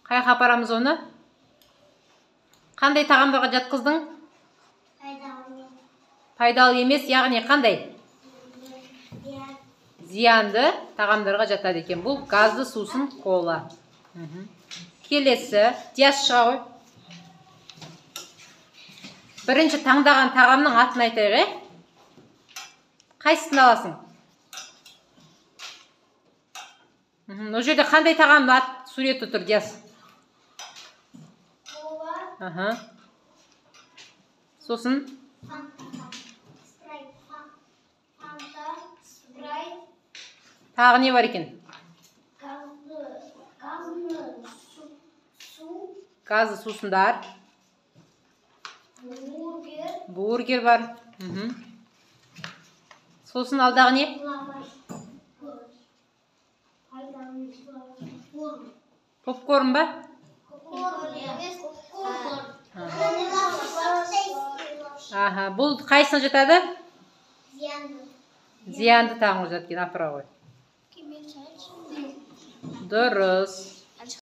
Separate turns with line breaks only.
Қай жаққа апарамыз оны? Қандай тағамдарға жатқыздың?
Пайдалы.
Пайдалы емес, яғни қандай? Зиянды тағамдарға жатады екен. Бұл газды сусын кола. Келесі, Диас, шыға ғой. Бірінші таңдаған тағамның атын айтайық, е? Қайсысын аласың? Ол жерде қандай тағамның ат суреті тұр, Диас?
Кола.
Аха. Сосын?
Фанта, Спрайт, Фанта, Спрайт.
Тағы не бар екен?
Газды су.
Газды сусындар.
Бургер.
Бургер бар. Сосын алдағы не?
Лаваш. Пайдалы лаваш.
Попкорн ба?
Попкорн емес, попкорн.
Аха, бұл қайсысына жатады?
Зиянды.
Зиянды тағамға жатады екен, апара ғой. Дұрыс.